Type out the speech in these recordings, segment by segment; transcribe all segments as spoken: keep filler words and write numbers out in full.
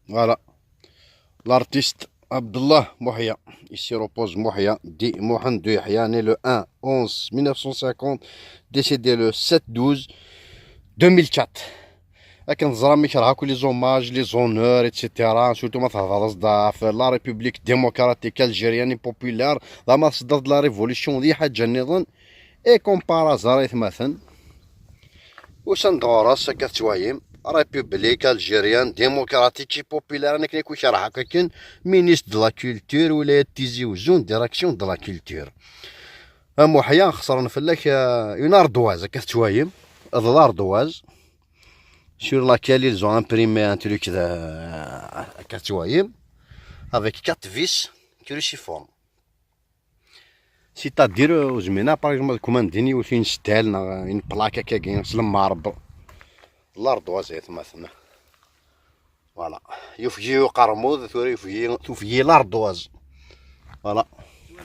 Voilà. L'artiste Abdallah Mouhia. Ici repose Mouhia, dit Mohamed Yahya, né le un onze mille neuf cent cinquante, décédé le sept douze deux mille quatre. Akken teẓram, mi kerheɣ akk les hommages, les honneurs, et cetera. Surtout ma thedreḍ-as-d ɣef la République démocratique algérienne et populaire, la ma tseddaḍ la révolution d yiḥaǧa nniḍen, et comparaison ay atmaten. Usan-d ɣur-s, akka tettwayim, République algérienne démocratique et populaire, akken akk ikerheɣ akk akken, ministre de la culture, wilayat Tizi Uzzu, direction de la culture. A Muḥya, xesren fell-ak, euh, une ardoise, akka tettwayim, d l'ardoise sur laquelle ils ont imprimé un truc de, euh, akka tettwayim, avec quatre vis cruciformes. C'est-à-dire, euh, ur zmiren ara, par exemple, ad kumandin yiwet une stèle neɣ une plaque akkagi s lmarbre. L'ardoise ay atmaten. Voilà. Yufeg-iyi uqermud, tura yufeg-iyi, tufeg-iyi l'ardoise. Voilà.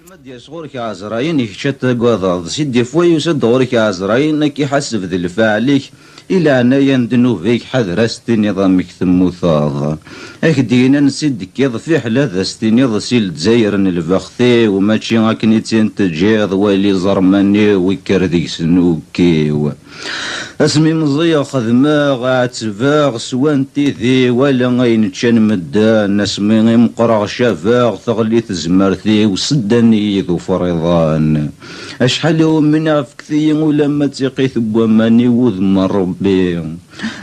Ma d-yas ɣur-k Ɛezrayen, kečč ad tagadeḍ. Si des fois yusa-d ɣur-k Ɛezrayen, ad k-iḥaseb d lfeɛl-ik. I leɛnaya n ddnub-ik, ḥader ad s-tiniḍ amek temmuteḍ. Ak-d-yennan si d-tekkiḍ, fiḥel ad as-tiniḍ si Lezzayer n lbext-iw, mačči akken i tt-in-teǧǧiḍ, wali iẓerman-iw, ikker deg-sen ukkiw. Asmi meẓẓiyeɣ xedmeɣ, ɛettbeɣ, swan tidi, wala ayen ččan medden, asmi i meqqreɣ cabeɣ, teɣli tezmert-iw, seddan-iyi d ufriḍen. Acḥal i umneɣ, fket-iyi ulamma d tiqit n waman i wudem n Ṛebbi.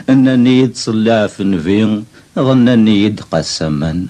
Nnan-iyi-d ṣelli ɣef nnbi, ɣennan-iyi-d qassaman.